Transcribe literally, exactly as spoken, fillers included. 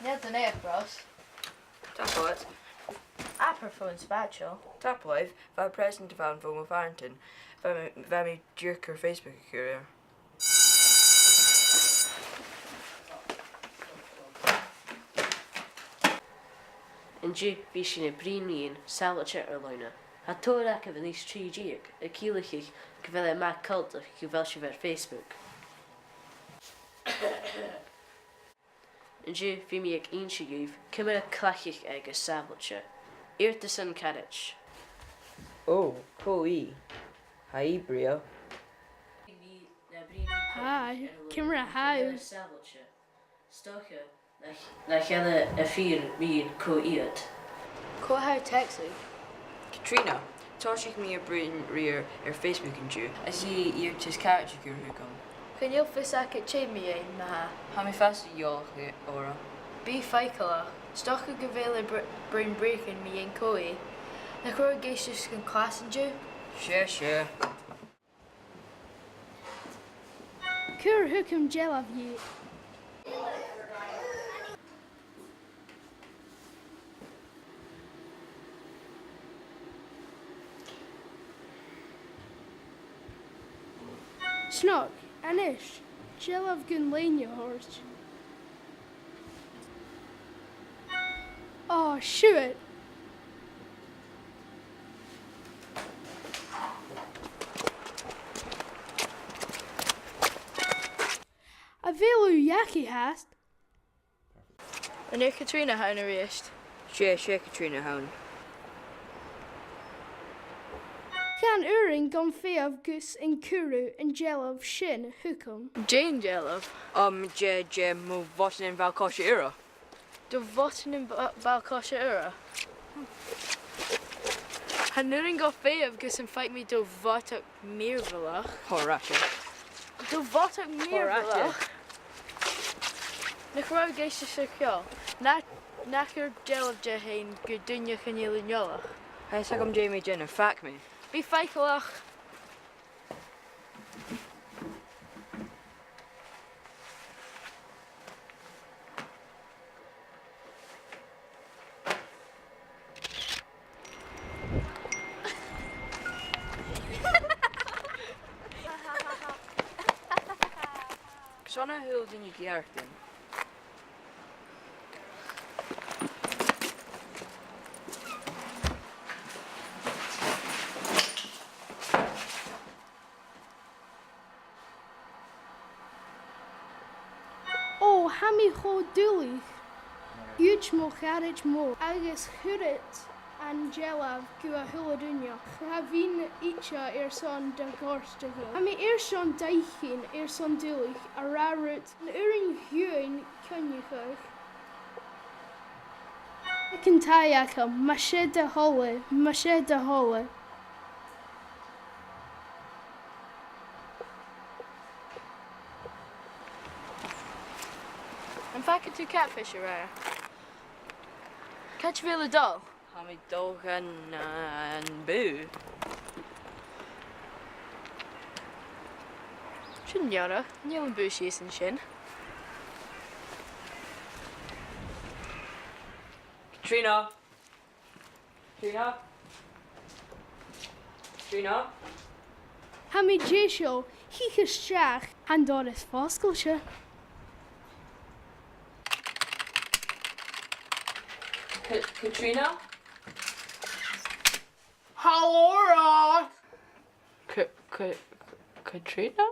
Nì do naidheachd, Ros. Tapadh leat. Abair fon spaideil. Tapadh leibh, bha present a' bhàrr bho mo phàrantan. Bha mi, bha mi dìreach air Facebook a chur air. An-diugh bidh sinn a' bruidhinn mu dheidhinn sàbhailteachd airloidhne. Tha tòrr agaibh a-nis trì-deug a' ciallachadh gu bheil e math coltach gu bheil sibh air Facebook. An-diugh bidh mi ag innse dhuibh ciamar a chleachdadh e gu sàbhailte. Iarrtasan caraid. Ò, cò i? Tha i brèagha. Hi, ciamar a tha thu? 'S dòcha nach, nach eil e fìor mhath cò iad. Cò tha thu a' teacsaigeadh? Catrìona. Thòisich mi a' bruidhinn rithe air Facebook an-diugh, is i iarrtas caraid a chur thugam. Chan eil fios agad dè mu dheidhinn, ma-thà. Tha mi a' fàs eòlach oirre. Bi faiceallach. 'S dòcha gu bheil i a' br-, bruidhinn brèagha mu dheidhinn cò i. Nach robh thu ag èisteachd ris an clas an-diugh? Seadh, seadh. Cuir thugam dealbh dhith. Snog, a-nis, dealbh gun lèine a thoirt. Ò, siuthad! A bheil thu dhachaigh fhathast? An e Catrìona a th' ann a-rithist? 'S e, 's e Catrìona a th' ann. Chan urrainn dhomh feitheamh gus an cuir thu an dealbh sin thugam. Dè an dealbh? Um, dè, dè, mo bhotannan ball-coise ùra. Do bhotannan ba-, ball-coise ùra? Chan urrainn dhomh feitheamh gus am faic mi do bhodach mìorbhaileach. Ò, rachadh. Do bhodach mìorbhaileach. Nach robh thu ag èisteachd ri cheòl? Na, nach cuir dealbh dheth fhèin gu duine chan eil thu eòlach. Tha fhios agam dè mu dheidhinn, faic mi. Bi faiceallach. Seo na h-uile duine ceart. Ò, tha mi cho duilich. Dh'fhaodte mo charaid mhòr agus chuir iad an dealbh gu a h-uile duine. Cha bhithinn idir airson do ghoirteachadh. Tha mi airson d' fhaicinn airson duilich a ràdh riut an urrainn dhuinn coinneachadh. Aig an taigh agam, mas e do thoil e, mas e do thoil e. Am faca tu catfish a-raoir? Càit a bheil thu a' dol? Tha mi a' dol dhan, uh, an bùth. Sin neònach, chan eil am bùth shìos an sin. Catrìona! Catrìona! Catrìona! Tha mi deiseil, thig a-steach, tha an doras fosgailte. Ca-, Catrìona? Halò, Ros! Ca-, Ca-, Catrìona?